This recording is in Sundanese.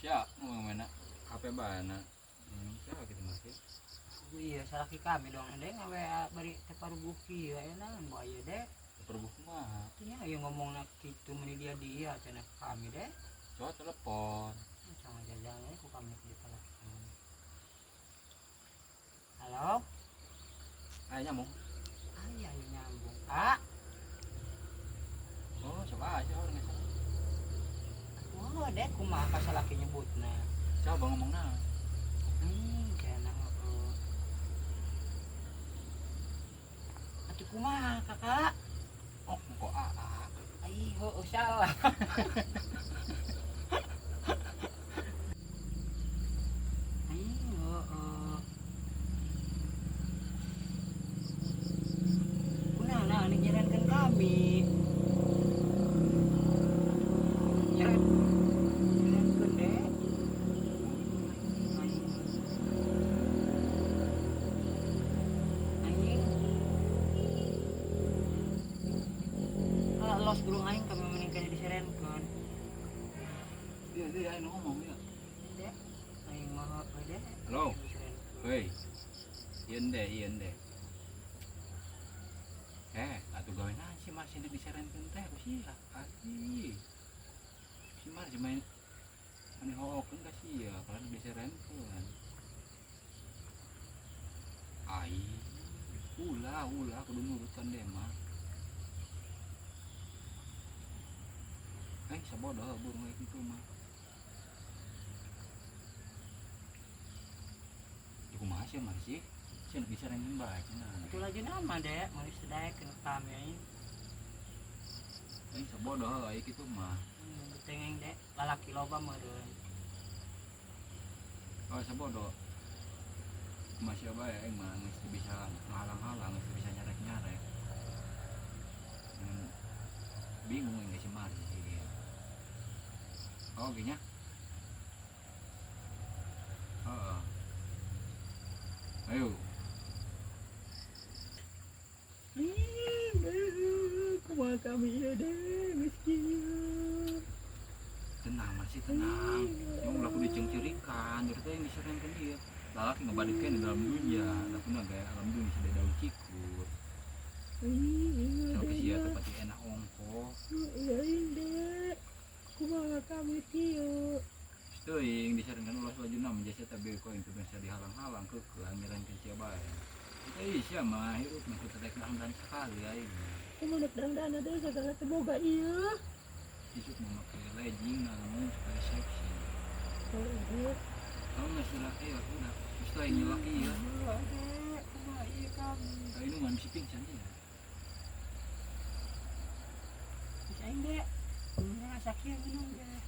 Siap ngomong mana HP bana. Siapa gitu masih? Iya salaki kami dong deh ngawe bari teh paruguh kieu aya naon bae deh. Paruguh kumaha? Nya ieu ngomongna kitu meuni dia-dia cenah kami deh. Coba telepon. Sama jajan we ku kami di telepon. Halo? Ayo nyambung. Ayo ayo nyambung. Ah. Oh, coba aja orang nggak. Oh, deh kumaha ka salaki nyebutna. Coba ngomongna. Kena heeh. Atuh kumaha, Kakak? Oh, kok aa. Ai, heueuh salah. Ai, heeh. Kunaon anu nyerenkeun kami? Nyerenkeun deh. Anjing. Kalau los burung aing kami meningkat diserenkeun. Dia dia aing ngomong ya. Deh. Aing mah heueuh deh. Halo. Hei. Ieun deh, ieun deh. Atuh gawe naon si Marsi nek diserenkeun teh ku sia. Ati. Si Marsi main mani hookeun ka sia kalau diserenkeun. Ai, ulah ulah kudu nurutkan deh mah. Sabodoh burung itu mah. Kumaha sih Marsi? Sih bisa renting bae cenah. Itu lagi nama deh, mau disedaekeun kami aing. Sabodoh ai kitu mah. Betengeng deh, lalaki loba meureun. Oh, sabodoh. Masih bae aing mah geus bisa ngahalang-halang, geus bisa nyarek-nyarek. Bingung aing si Marsi sih. Oh, gini. Heeh. Ayo. Kumaha kami ieu deh, geus kieu. Tenang masih tenang. Yang ulah kudu dicengcerikan, jadi teh yang diserenkeun ieu. Lalaki ngabadikeun di dalam dunia, lakuna gaya alam dunia sada daun cikur. Sok sia teh pati enak ongko. Iya deh. Kumaha kami kieu. Teuing diserenkeun ulah lajuna menjasa teh beko yang teu bisa dihalang-halang keukeuh ngirankeun sia bae. Ih sia mah hirup mah teu rek dangdan sekali aing. Kumaha rek dangdana deui sagala teu boga ieu. Isuk mau make legging naon supaya seksi. Heeh. Kamu nggak sudah ya udah. Terus aing nyelak ieu. Kumaha ieu kami. Aing nu bisa pingsan ya. Geus aing deh. Ngerasa kieu minum deh.